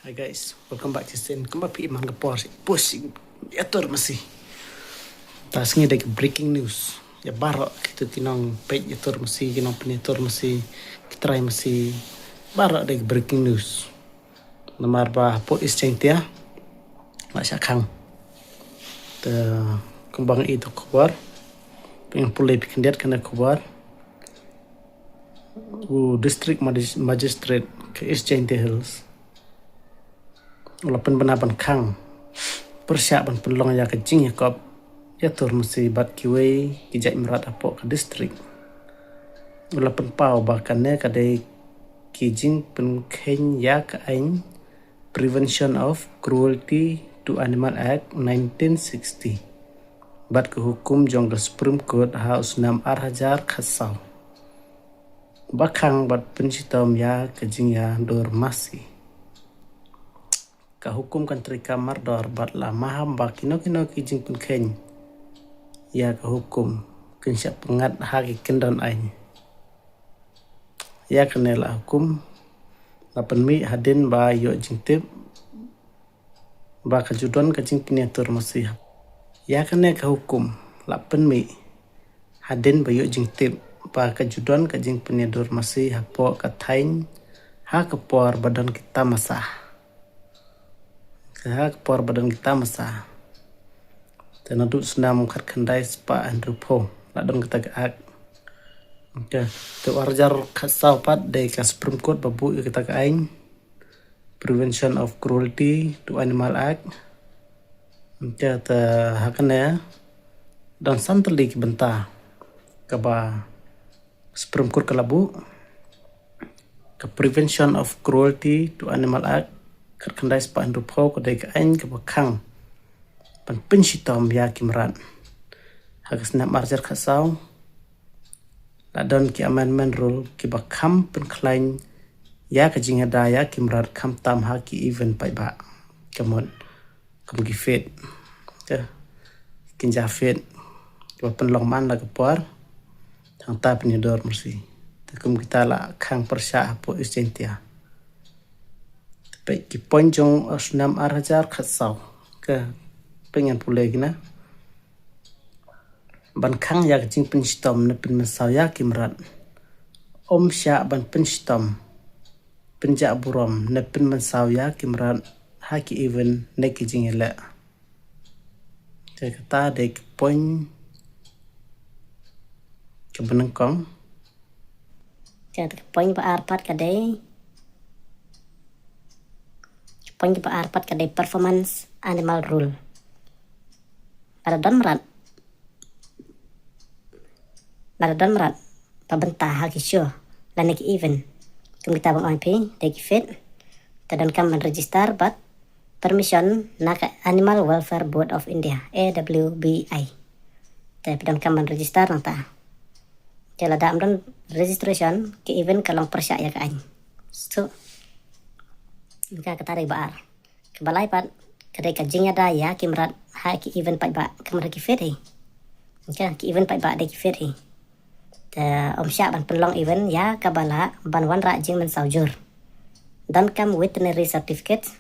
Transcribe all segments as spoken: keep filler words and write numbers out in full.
Hi guys, welcome back to Sin. Kumba phi i man ka por, push ïatur masi. Ta sngi dei ka breaking news. Ïa baroh kito ki nongpeit ïatur masi, ki nongpeit ïatur masi, ki trai masi. Baroh dei ka breaking news. Namar ba hapoh East Jaintia la shah khang. Te kumba ngi i to khubor, pynpule phi khyndiat kane khubor. U District Magis- Magistrate ka East Jaintia Hills u la pynbna ban khang pyrshah ban pynlong ïa ka jingïakop ïatur masi bad kiwei ki jait mrad hapoh ka district. U la pynpaw ba kane ka dei ki jingpynkheiñ ïa ka aiñ Prevention of Cruelty to Animal Act nineteen sixty, bad ka hukum jong ka Supreme Court ha u snem ar hajar khatsaw, ba khang bad pynshitom ïa ka jingïadur masi. Ka hukum kan treikam mardor bad la maham ba kino kino ki jingpynkheiñ ïa ka hukum kin shah pyngngad ha ki kyndon aiñ. Ïa kane la hukum la pynmih hadien ba ïoh jingtip ba ka ju don ka jingpynïatur masi. Ïa kane ka hukum la pynmih hadien ba ïoh jingtip ba ka ju don ka jingpynïadur masi hapoh ka thaiñ ha ka por ba don ki tamasa. Ha ka por ba don ki tamasa. Te naduh snem khatkhyndai spah hynriewphew la don kata ka act. Te u ar hajar khatsaw pat dei ka Supreme Court ba buh ïa kata ka aiñ Prevention of Cruelty to Animal Act. Te ha kane don san tylli ki bynta kaba Supreme Court ka la buh. Ka Prevention of Cruelty to Animal Act khatkhyndai spah hynriewphew ka dei ka aiñ kaba khang ban pynshitom ïa ki mrad. Ha ka snem ar hajar khatsaw la don ki amendment rule kiba kham pynkhlaiñ ïa ka jingïada ïa ki mrad khamtam ha ki event paidbah. Ka mut kum ki fete, ki kynja fete kiba pynlong man la ka por, hangta pynïadur masi. Te kum kita la khang pyrshah hapoh East Jaintia. Te peit ki point jong u snem ar hajar khatsaw, ka pyngan pule kine. Ban khang ïa ka jingpynshitom ne pynmynsaw ïa ki mrad, ym shah ban pynshitom, pynjah burom ne pynmynsaw ïa ki mrad ha ki event ne ki jingïaleh. Te kata dei ka point kaba nyngkong. Te ka point ba ar pat ka dei, ka point ba ar pat ka dei performance animal rule. Lada don mrad, lada don mrad ba bynta ha ki show lane ki event, kum kita bym ong phi dei ki fete, te donkam ban register bad permission na ka Animal Welfare Board of India, A W B I. Te phi donkam ban register nangta. Te lada ym don registration, ki event ka long pyrshah ïa ka aiñ. So ka, kata dei ba ar. Kaba lai pat ka dei ka jingïada ïa ki mrad ha ki event paidbah, ka mut ki fete hi. Ka, ki event paidbah dei ki fete hi. Te ym shah ban pynlong event ïa kaba lah ban wanrah jingmynsaw jur. Donkam veterinary certificates,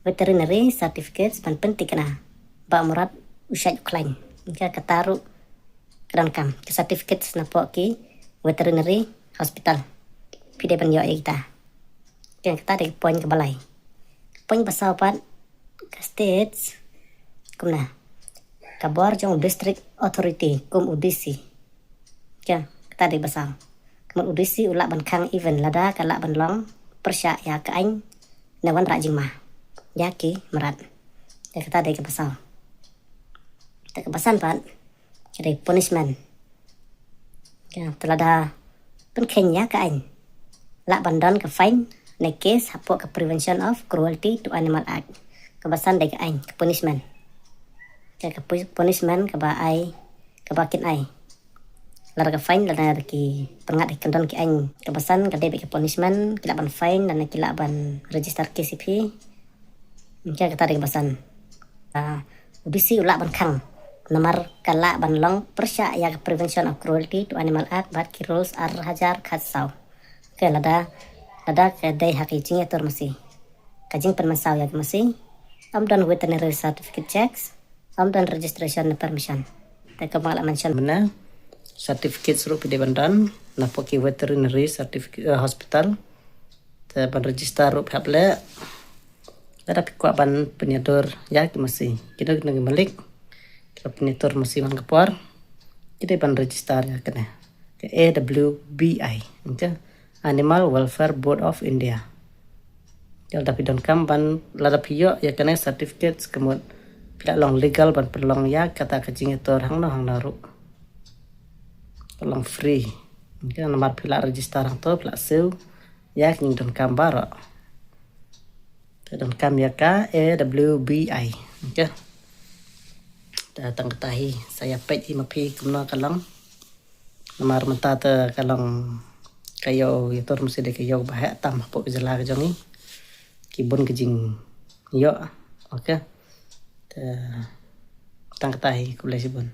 veterinary certificates ban pynthikna ba u mrad u shait u khlaiñ. Ka, kata ruh ka donkam ka certificates napoh ki veterinary hospital. Phi dei ban ïoh ïa kita. Ka, kata dei ka point kaba lai. Ka point ba saw pat, ka states, kumne, ka bor jong u district authority kum u D C. Ka, kata dei ba saw. Ka mut u D C u lah ban khang event lada ka lah ban long pyrshah ïa ka aiñ ne wanrah jingma ïa ki mrad. Ka, kata dei kaba saw. Te kaba san pat ka dei punishment. Ka, te lada pynkheiñ ïa ka aiñ, lah ban don ka fine ne case hapoh ka Prevention of Cruelty to Animal Act. Kaba san dei ka aiñ, ka punishment. Ka, ka pu- punishment kaba ai, kaba kin ai. Lada ka fine, lada ki pynngat ha ki kyndon ki aiñ. Kaba san ka dei beit ka punishment, ki lah ban fine lane ki lah ban register case ïa phi. Ka, kata dei kaba san. Ah, u D C u lah ban khang namar ka lah ban long pyrshah ïa ka Prevention of Cruelty to Animal Act bad ki rules ar hajar khatsaw. Ka, lada, lada ka dei ha ki jingïatur masi. Ka jingpynmynsaw ïa ki masi, ym don veterinary certificate checks, ym don registration ne permission. Te kumba la mention mynne, certificates ruh phi dei ban don na pok ki veterinary certificate, eh, hospital. Te ban register ruh phi hap leh. Lada phi kwah ban pynïatur ïa ki masi, kino kino ki malik, ki pynïatur masi man ka por, ki dei ban register ïa kane ka A W B I, ka Animal Welfare Board of India. Lada phi donkam ban, lada phi ïoh ïa kane certificate, ka mut phi lah long legal ban pynlong ïa kata ka jingïatur hangno hangno ruh. Ka long free. Ka namar phi lah register hangto, phi lah siew ïa ka jingdonkam baroh. Te donkam ïa ka A W B I. Te tang kata hi, sa ïa peit hi ma phi kumno ka long. Namar mynta te ka long ka ïew ïatur masi dei ka ïew ba heh tam hapoh ka jylla ka jong ngi. Ki bun ka jingïoh. Okay. Te tang kata hi, khublei shibun.